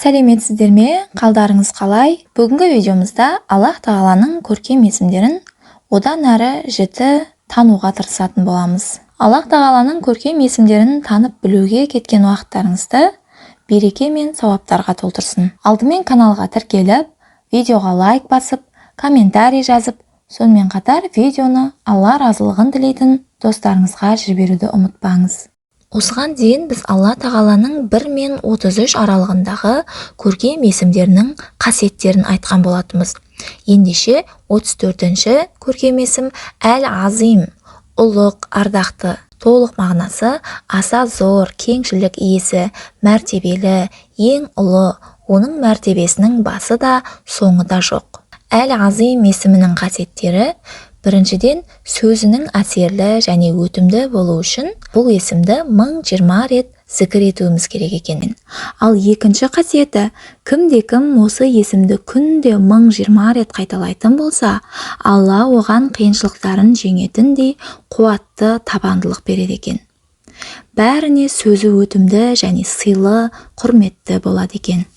Сәлеметсіздер ме? Қалдарыңыз қалай? Бүгінгі видеомызда Аллах Тағаланың көркем есімдерін одан әрі жіті тануға тырысатын боламыз. Аллах Тағаланың көркем есімдерін танып білуге кеткен уақыттарыңызды береке мен сауаптарға толтырсын. Алдымен каналға тіркеліп, видеоға лайк басып, комментарий жазып, сонымен қатар видеоны Алла разылығын тілейтін достарыңызға жіберуді ұмытпаңыз. Осыған дейін біз Алла Тағаланың 1 мен 33 аралығындағы көркем есімдерінің қасиеттерін айтқан болатынбыз. Ендеше 34-ші көркем есім Әл-Азим, ұлық, ардақты, толық мағынасы аса зор, кеңшілік иесі, мәртебелі, ең ұлы, оның мәртебесінің басы да соңы да жоқ. Әл-Азим есімінің қасиеттері: біріншіден, сөзінің әсерлі және өтімді болу үшін бұл есімді 1020 рет зікір етуіміз керек екен. Ал екінші қасиеті, кімде-кім осы есімді күнде 1020 рет қайталайтын болса, Алла оған қиыншылықтарын жеңетіндей қуатты табандылық береді екен. Бәріне сөзі өтімді және сыйлы, құрметті болады екен.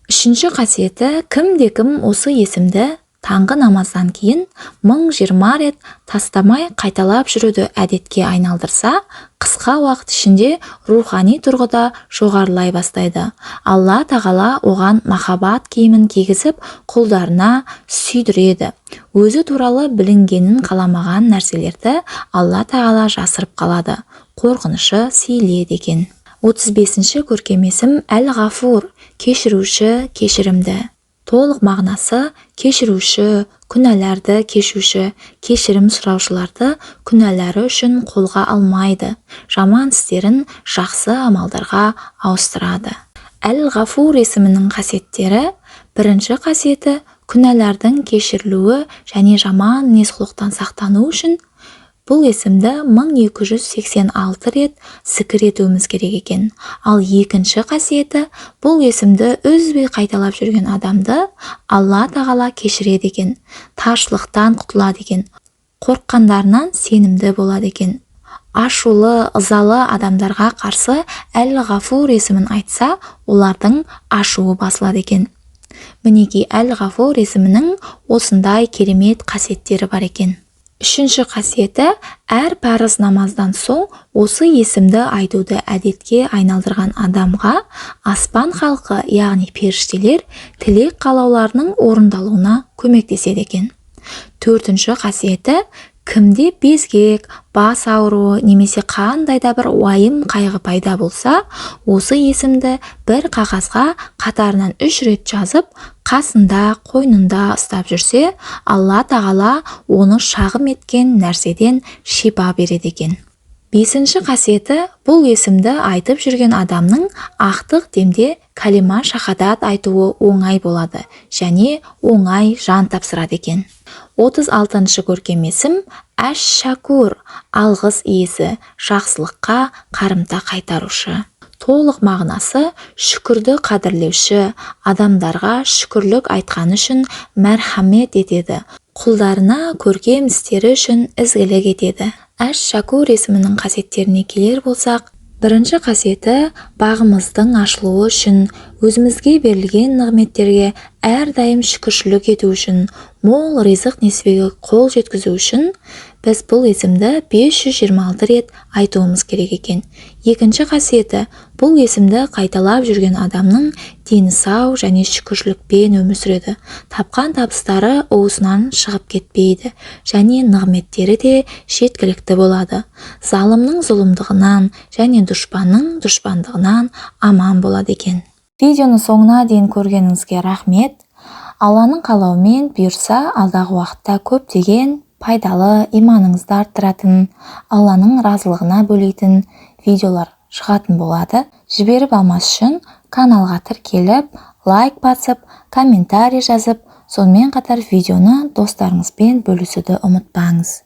Үшінші қасиеті, кімде-кім осы есімді таңғы намаздан кейін 1020 рет тастамай қайталап жүруді әдетке айналдырса, қысқа уақыт ішінде рухани тұрғыда жоғарылай бастайды. Алла Тағала оған махаббат киімін кигізіп, құлдарына сүйдіреді. Өзі туралы білінгенін қаламаған нәрселерді Алла Тағала жасырып қалады, қорқынышы сейіледі екен. 35-ші көркем есім Әл-Ғафур, кешіруші, кешірімді. Толық мағынасы кешіруші, күнәларды кешуші, кешірім сұраушыларды күнәлары үшін қолға алмайды, жаман істерін жақсы амалдарға ауыстырады. Әл-Ғафур есімінің қасиеттері: бірінші қасиеті, күнәлардың кешірілуі және жаман мінез-құлықтан сақтану үшін бұл есімді 1286 рет зікір етуіміз керек екен. Ал екінші қасиеті, бұл есімді үзбей қайталап жүрген адамды Алла Тағала кешіреді екен, таршылықтан құтылады екен, қорыққандарынан сенімді болады екен. Ашулы, ызалы адамдарға қарсы Әл-Ғафур есімін айтса, олардың ашуы басылады екен. Мінекей, Әл-Ғафур есімінің осындай керемет қасиеттері бар екен. Үшінші қасиеті, әр парыз намаздан соң осы есімді айтуды әдетке айналдырған адамға аспан халқы, яғни періштелер тілек қалауларының орындалуына көмектеседі екен. Төртінші қасиеті, кімде безгек, бас ауруы немесе қандай да бір уайым қайғы пайда болса, осы есімді бір қағазға қатарынан 3 рет жазып, қасында, қойнында ұстап жүрсе, Алла Тағала оны шағым еткен нәрседен шипа береді екен. Бесінші қасиеті, бұл есімді айтып жүрген адамның ақтық демде кәлима шахадат айтуы оңай болады және оңай жан тапсырады екен. 36-шы көркем есім Әш-Шакур, алғыс иесі, жақсылыққа қарымта қайтарушы. Толық мағынасы шүкірді қадірлеуші, адамдарға шүкірлік айтқаны үшін мәрхамет етеді, құлдарына көркем істері үшін ізгілік етеді. Әш-Шакур есімінің қасиеттеріне келер болсақ, бірінші қасиеті, бағымыздың ашылуы үшін, өзімізге берілген нығметтерге әрдайым шүкіршілік ету үшін, мол ризық несібеге қол жеткізу үшін біз бұл есімді 526 рет айтуымыз керек екен. Екінші қасиеті, бұл есімді қайталап жүрген адамның дені сау және шүкіршілікпен өмір сүреді. Тапқан табыстары уысынан шығып кетпейді және нығметтері де жеткілікті болады. Залымның зұлымдығынан және дұшпанның дұшпандығынан аман болады екен. Видеоны соңына дейін көргеніңізге рахмет. Алланың қалауымен, бұйырса, алдағы уақытта көптеген пайдалы, иманыңызды арттыратын, Алланың разылығына бөлейтін видеолар шығатын болады. Жіберіп алмас үшін каналға тіркеліп, лайк басып, комментарий жазып, сонымен қатар видеоны достарыңызбен бөлісуді ұмытпаңыз.